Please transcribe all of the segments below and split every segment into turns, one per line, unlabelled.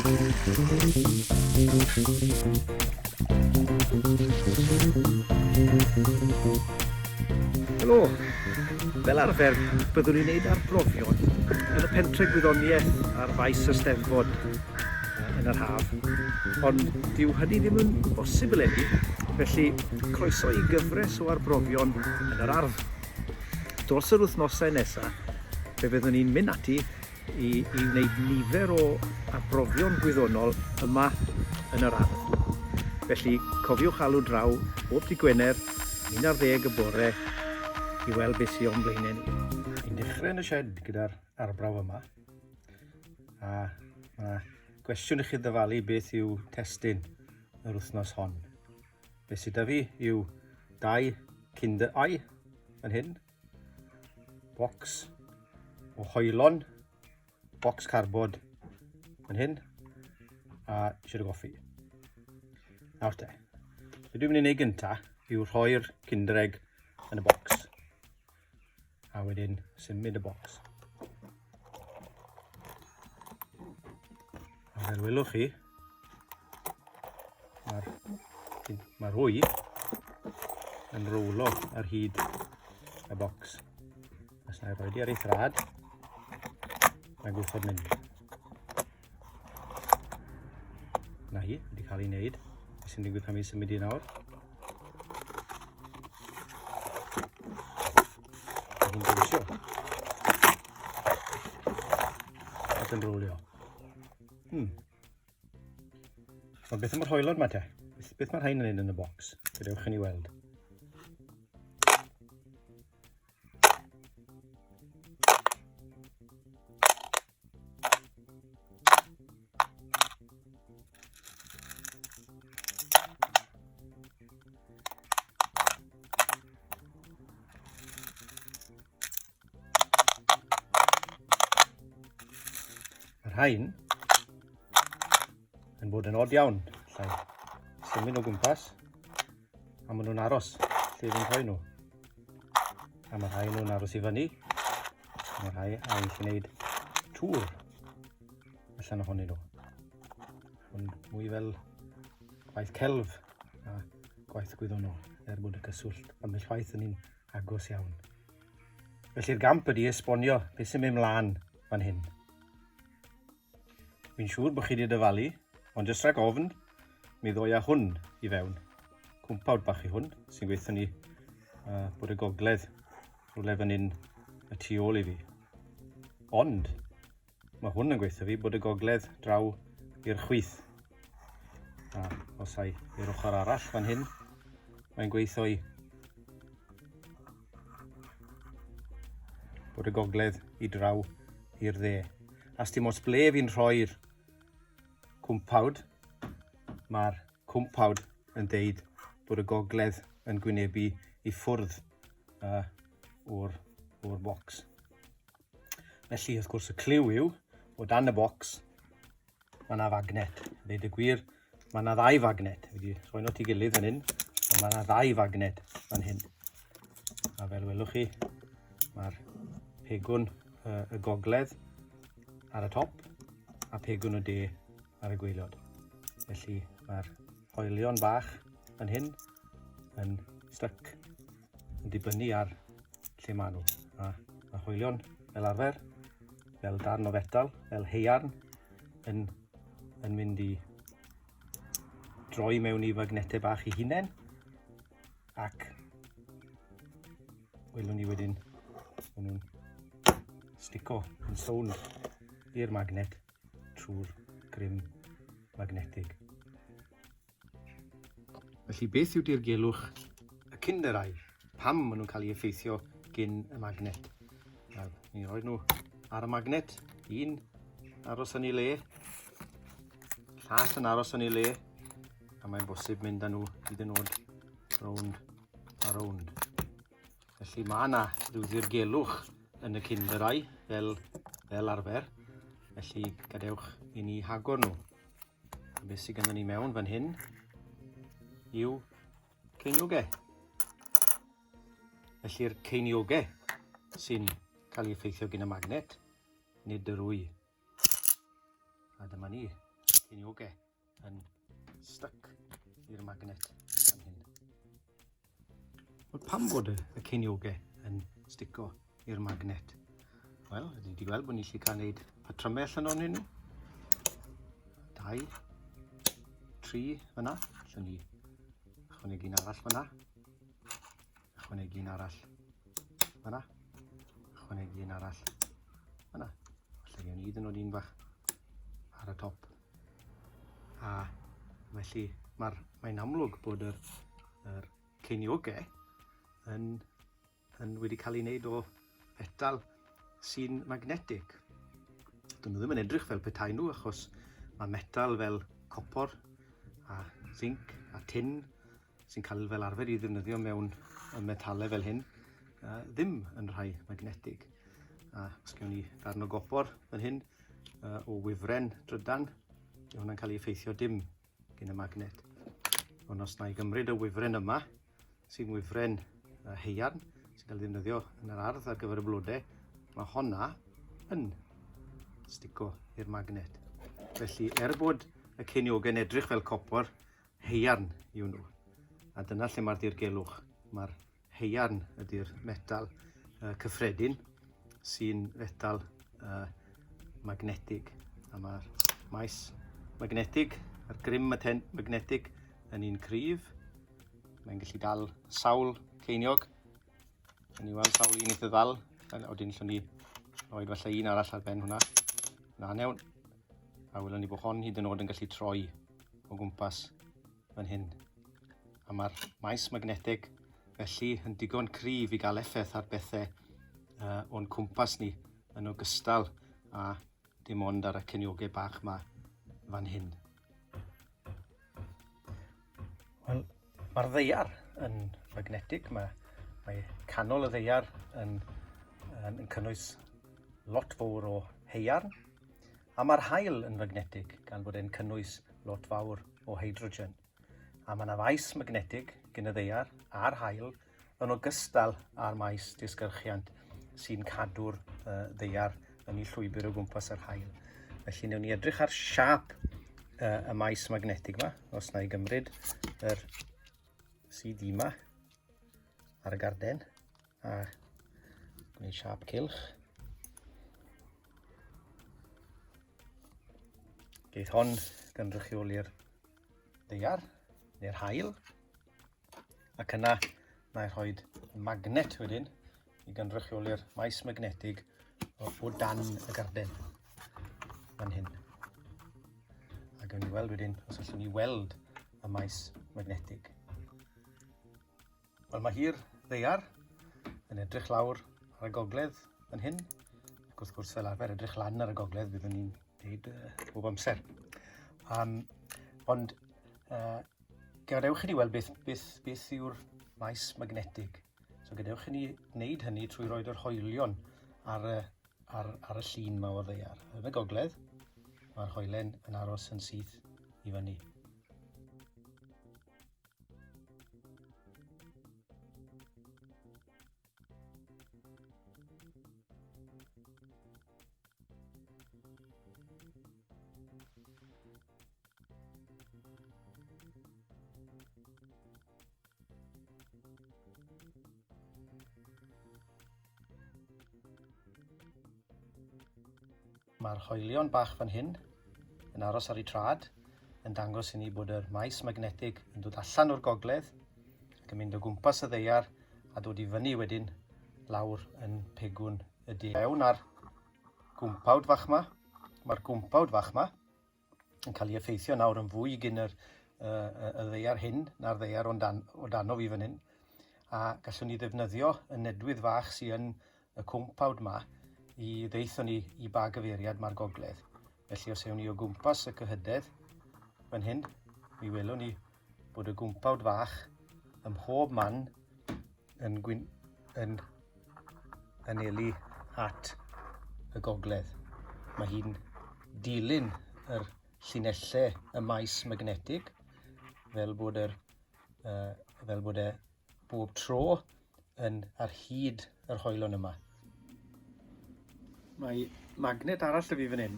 Helo! Fel arfer, byddwn ni'n neud arbrofion yn y pentre gwyddoniaeth ar faes y Steddfod yn yr haf, ond dyw hynny ddim yn bosib eleni, felly croeso i gyfres o arbrofion yn yr ardd. Dros yr wythnosau nesaf, fe fyddwn ni'n mynd ati i, i wneud nifer o arbrofion gwyddonol yma yn yr ardd. Felly cofiwch alw draw bob dydd Gwener am 11 y bore i weld beth sydd o'n blaenau ni. Ni'n dechrau yn y shed gyda'r arbrawf yma. A mae gwestiwn i chi ddyfalu beth yw testun yr wythnos hon. Beth sydd 'da fi yw dau Kinder Eye fan hyn, bocs o hoelon, bocs carbod fan hyn, a eisiau dy goffi. Nawr te, be dwi'n mynd i wneud gynta yw rhoi'r Kinder Egg yn y bocs. A wedyn symud y bocs. A fel welwch chi, mae'r mae wy yn rowlo ar hyd y bocs. Os na i roi di ar ei thrad, mae'n gwrthod mynd. Na hi, wedi cael ei wneud. Beth sy'n digwydd pan fi'n symud i nawr? Mae hi'n bwysio. Ac yn rowlio. Hmm. Ond beth am yr hoelod ma te? Beth, beth mae'r rhain yn neud yn y bocs? Gadewch i ni weld. Mae'r rhain yn bod yn od iawn. Allai symud o gwmpas a maen nhw'n aros lle fi'n rhoi nhw. A mae rhai nhw'n aros i fyny. A mae rhai a fi'n gallu gwneud tŵr allan ohonyn nhw. Ond mwy fel gwaith celf a gwaith gwyddonol, er bod y cyswllt ambell waith yn un agos iawn. Felly'r gamp ydy esbonio beth sy'n mynd mlaen fan hyn. Fi'n siŵr bod chi wedi dyfalu, ond jyst rhag ofn, mi ddoi â hwn i fewn. Cwmpawd bach i hwn, sy'n gweithio ni uh, bod y gogledd rhywle fan hyn y tu ôl i fi. Ond, mae hwn yn gweithio fi bod y gogledd draw i'r chwith. A os ai i'r ochr arall fan hyn, mae'n gweithio i bod y gogledd i draw i'r dde. A sdim ots ble fi'n rhoi'r cwmpawd, mae'r cwmpawd yn deud bod y gogledd yn gwynebu i ffwrdd uh, o'r, or bocs. Felly, wrth gwrs, y cliw yw, o dan y bocs, mae yna fagnet. A dweud y gwir, mae yna ddau fagnet. Fi wedi rhoi nhw at ei gilydd fan hyn, ond mae yna ddau fagnet fan hyn. A fel welwch chi, mae'r pegwn y, y gogledd ar y top a pegwn y de ar y gwaelod. Felly mae'r hoelion bach fan hyn yn styc yn dibynnu ar lle maen nhw. A mae hoelion fel arfer, fel darn o fetal, fel heiarn, yn, yn mynd i droi mewn i fagnetau bach i hunain ac welwn ni wedyn maen nhw'n stico yn sownd i'r magnet trwy'r grym magnetig. Felly beth yw dirgelwch y Kinderau? Pam maen nhw'n cael eu effeithio gyn y magnet? Wel, ni roi nhw ar y magnet. Un aros yn ei le, llall yn aros yn ei le, a mae'n bosib mynd â nhw hyd yn oed rownd a rownd. Felly mae yna rhyw ddirgelwch yn y Kinderau fel, fel arfer, felly gadewch i ni hagor nhw. A beth sydd gennym ni mewn fan hyn yw ceiniogau. Felly'r ceiniogau sy'n cael ei effeithio gan y magnet, nid yr wy. A dyma ni. ceiniogau yn stuck i'r magnet fan hyn. Wel, pam bod y, y ceiniogau yn stico i'r magnet? Wel, ni wedi gweld bod ni'n gallu cael gwneud patrymau allan ohonyn nhw. 2, 3 fyna. Allwn ni ychwanegu un arall fyna. Ychwanegu un arall fyna. Ychwanegu un arall fyna. Falle gewn ni hyd yn oed un bach ar y top. A felly mae'r, mae'n amlwg bod yr, yr ceiniogau yn, yn wedi cael ei wneud o fetal sy'n magnetig. Dyn nhw ddim yn edrych fel petai nhw achos mae metal fel copor a zinc a tin sy'n cael fel arfer i ddefnyddio mewn metalau fel hyn, uh, ddim yn rhai magnetig. A os gewn ni ddarn o gopor fan hyn, uh, o wifren drydan, yw hwnna'n cael ei effeithio dim gen y magnet. Ond os na i gymryd y wifren yma, sy'n wifren uh, heiarn, sy'n cael ei ddefnyddio yn yr ardd ar gyfer y blodau, mae honna yn stico i'r magnet. Felly, er bod y ceiniogau'n edrych fel copor, Haearn yw nhw. A dyna lle mae'r dirgelwch. Mae'r haearn ydy'r metal uh, cyffredin sy'n fetal uh, magnetig. A mae'r maes magnetig, a'r grym magnetig yn un cryf. Mae'n gallu dal sawl ceiniog. Yn i weld sawl un eitha ddal. Wedyn llwn ni roed falle un arall ar ben hwnna. Na, newn. A welwn ni bod hon hyd yn oed yn gallu troi o gwmpas fan hyn. A mae'r maes magnetig felly yn digon cryf i gael effaith ar bethau uh, o'n cwmpas ni yn ogystal â dim ond ar y ceniogau bach ma fan hyn. Wel, mae'r ddeiar yn magnetig. Mae, mae canol y ddeiar yn, yn, yn cynnwys lot fawr o heiarn. A mae'r haul yn fagnetig gan fod e'n cynnwys lot fawr o hydrogen. A mae yna faes magnetig gyn y ddaear a'r haul yn ogystal â'r maes disgyrchiant sy'n cadw'r uh, ddaear yn ei llwybr o gwmpas yr haul. Felly newn ni edrych ar siâp uh, y maes magnetig yma, os na i gymryd yr CD yma ar y garden a gwneud siâp cylch. Geith hon gynrychioli'r ddaear neu'r haul. Ac yna na i rhoi magnet wedyn i gynrychioli'r maes magnetig o, o dan y garden fan hyn. A gawn ni weld wedyn os allwn ni weld y maes magnetig. Wel, mae hi'r ddaear yn edrych lawr ar y gogledd fan hyn. Ac wrth gwrs, fel arfer, edrych lan ar y gogledd byddwn ni'n dweud uh, bob amser. Um, ond uh, gadewch i ni weld beth, beth, beth yw'r maes magnetig. So gadewch i ni wneud hynny trwy roed yr hoelion ar y, ar, ar y llun yma o'r ddaear. Yn y gogledd, mae'r hoelen yn aros yn syth i fyny. Mae'r hoelion bach fan hyn yn aros ar eu trad, yn dangos i ni bod yr maes magnetig yn dod allan o'r gogledd ac yn mynd o gwmpas y ddaear a dod i fyny wedyn lawr yn pegwn y de. Mewn ar gwmpawd fach ma, mae'r gwmpawd fach ma yn cael ei effeithio nawr yn fwy gyn yr, uh, y ddaear hyn na'r ddaear o'n dan, o dano fi fan hyn. A gallwn ni ddefnyddio y nedwydd fach sydd yn y cwmpawd 'ma i ddeithon ni i ba gyfeiriad mae'r gogledd. Felly os ewn ni o gwmpas y cyhydedd fan hyn, mi welwn ni bod y gwmpawd fach ym mhob man yn, gwyn, yn anelu at y gogledd. Mae hi'n dilyn yr llinellau y maes magnetig fel bod, yr, uh, fel bod e bob tro yn ar hyd yr hoelon yma. Mae magnet arall 'da fi fan hyn.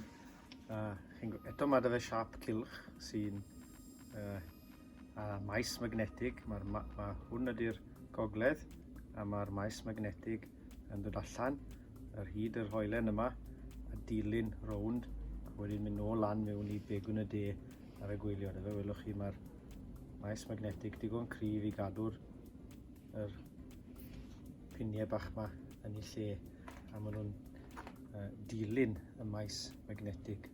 A Chi'n, eto mae 'da fe siâp cylch sy'n a maes magnetig. Mae'r, ma, ma hwn ydy'r gogledd a mae'r maes magnetig yn dod allan ar hyd yr hoelen yma a dilyn rownd a wedyn mynd nôl lan mewn i begwn y de ar y gwaelod. Fe welwch chi mae'r maes magnetig digon cryf i gadw'r yr piniau bach yma yn ei lle a maen nhw'n dilyn y maes magnetig.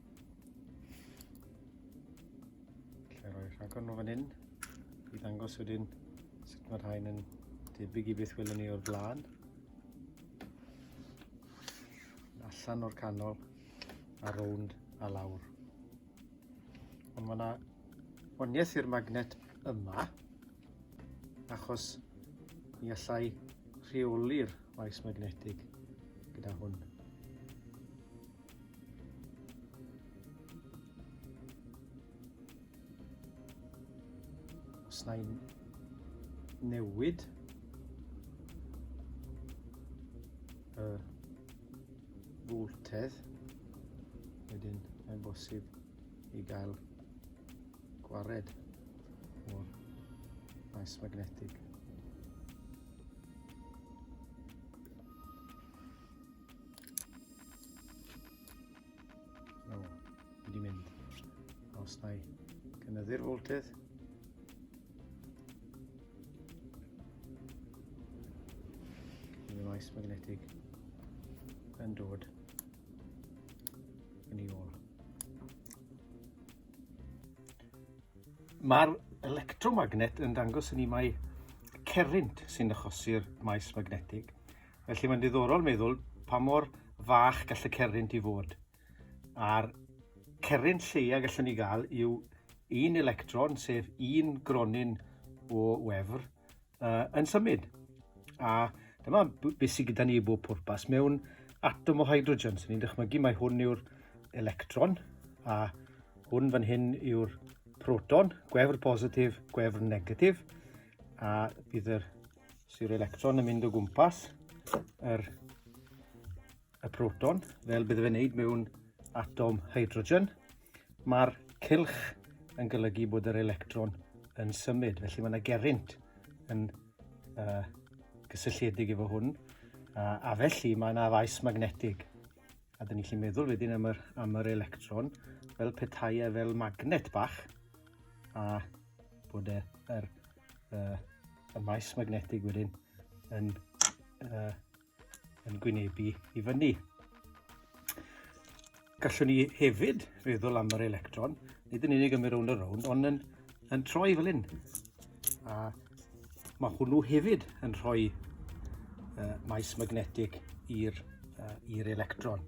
Alla roi rhagor nhw fan hyn i ddangos wedyn sut mae'r rhain yn debyg i beth welwn ni o'r blaen. Allan o'r canol a rownd a lawr. Ond mae yna waniaeth i'r magnet yma achos mi allai rheoli'r maes magnetig gyda hwn. Os na i'n newid y voltedd, wedyn mae'n bosib i gael gwared o'r maes magnetig. No, wedi mynd. Os na i gynyddu'r voltedd, bydd y maes magnetig yn dod yn ei ôl. Mae'r electromagnet yn dangos i ni mai cerrynt sy'n achosi'r maes magnetig. Felly mae'n diddorol meddwl pa mor fach gall y cerrynt i fod. A'r cerrynt lleia gallwn ni gael yw un electron, sef un gronyn o wefr, yn symud. A dyma beth sydd gyda ni i bob pwrpas mewn atom o hydrogen. So ni'n dychmygu mai hwn yw'r electron a hwn fan hyn yw'r proton, gwefr positif, gwefr negatif. A bydd yr, so yw'r electron yn mynd o gwmpas yr y proton, fel bydde fe'n neud mewn atom hydrogen. Mae'r cylch yn golygu bod yr electron yn symud, felly mae yna gerrynt yn gysylltiedig efo hwn, a felly mae yna faes magnetig. A dyn ni'n gallu meddwl wedyn am yr, am yr electron fel petai e fel magnet bach, a bod e, yr, y maes magnetig wedyn yn yn gwynebu i fyny. Gallwn ni hefyd feddwl am yr electron, nid yn unig yn mynd rownd a rownd, ond yn, yn troi fel hyn. A mae hwnnw hefyd yn rhoi maes magnetig i'r uh, electron.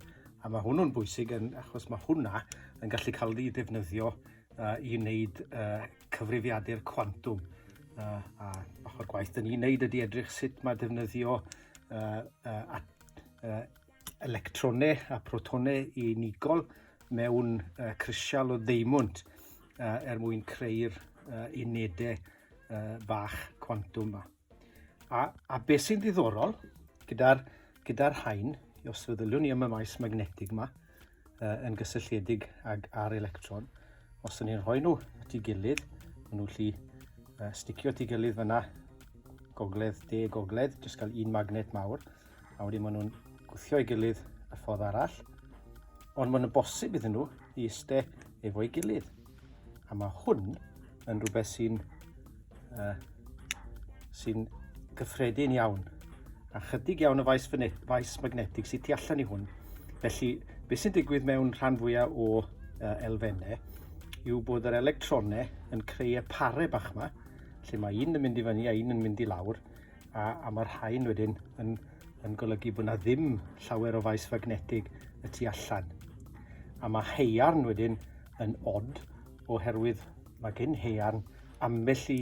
A mae hwnnw'n bwysig yn, achos mae hwnna yn gallu cael ei ddefnyddio i wneud cyfrifiadur cwantwm. A bach o'r gwaith dyn ni'n neud ydy edrych sut mae defnyddio electronau a protonau unigol mewn crisial o ddeimwnt er mwyn creu'r unedau bach cwantwm yma. A, a beth sy'n ddiddorol gyda'r gyda rhain, os feddyliwn ni am y maes magnetig yma, yn gysylltiedig ag ar electron, os ydyn ni'n rhoi nhw at ei gilydd, maen nhw'n lli sticio at ei gilydd fyna, gogledd, de, gogledd, jyst cael un magnet mawr, a wedyn maen nhw'n gwthio ei gilydd y ffordd arall, ond maen nhw'n bosib iddyn nhw i iste efo'i gilydd. A mae hwn yn rhywbeth sy'n sy'n gyffredin iawn. A chydig iawn o faes, faes magnetig sydd tu allan i hwn. Felly, beth sy'n digwydd mewn rhan fwyaf o elfennau yw bod yr electronau yn creu y pare bach yma, lle mae un yn mynd i fyny a un yn mynd i lawr, a, a mae'r rhain wedyn yn, yn golygu bod yna ddim llawer o faes fagnetig y tu allan. A mae haearn wedyn yn od oherwydd mae gen haearn ambell i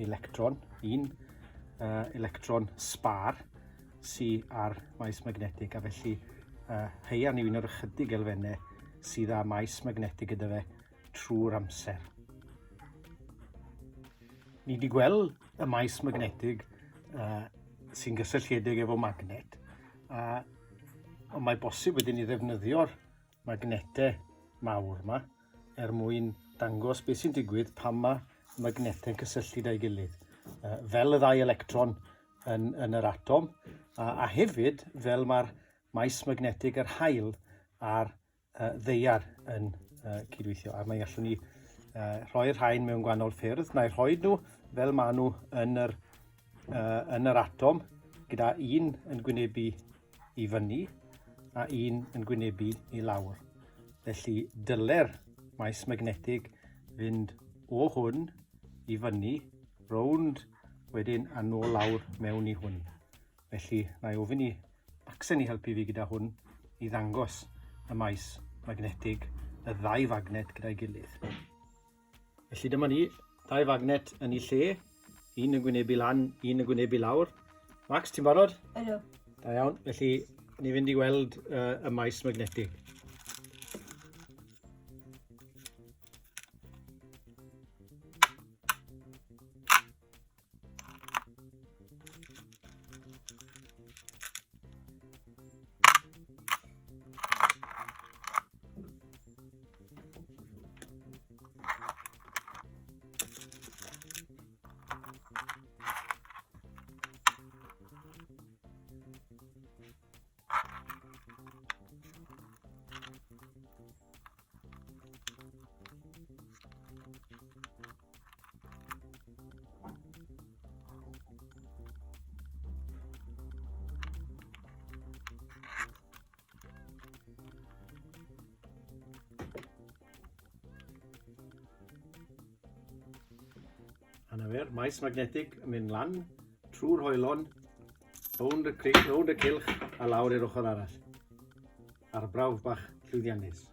electron, un electron sbar sy ar maes magnetig a felly haearn yw un o'r ychydig elfennau sydd â maes magnetig gyda fe trwy'r amser. Ni wedi gweld y maes magnetig sy'n gysylltiedig efo magnet, a ond mae bosib wedyn i ddefnyddio'r magnetau mawr yma er mwyn dangos beth sy'n digwydd pan mae magnetau'n cysylltu da'i gilydd. Fel y ddau electron yn, yn yr atom, a, a hefyd fel mae'r maes magnetig yr haul a'r uh, ddeiar yn uh, cydweithio. A mae allwn ni uh, rhoi'r rhain mewn gwahanol ffyrdd. Na i rhoi nhw fel maen nhw yn yr, uh, yn yr atom, gyda un yn gwynebu i fyny a un yn gwynebu i lawr. Felly dyle'r maes magnetig fynd o hwn i fyny, rownd wedyn a nôl lawr mewn i hwn. Felly, na i ofyn i Macsen i helpu fi gyda hwn i ddangos y maes magnetig, y ddau fagnet gyda'i gilydd. Felly dyma ni, ddau fagnet yn ei lle, un yn gwynebu lan, un yn gwynebu lawr. Max, ti'n barod?
Ydw.
Da iawn, felly ni fynd i weld uh, y maes magnetig. A na fe'r maes magnetig yn mynd lan trwy'r hoelon, rownd y, rownd y cylch a lawr i'r ochr arall. Arbrawf bach llwyddiannus.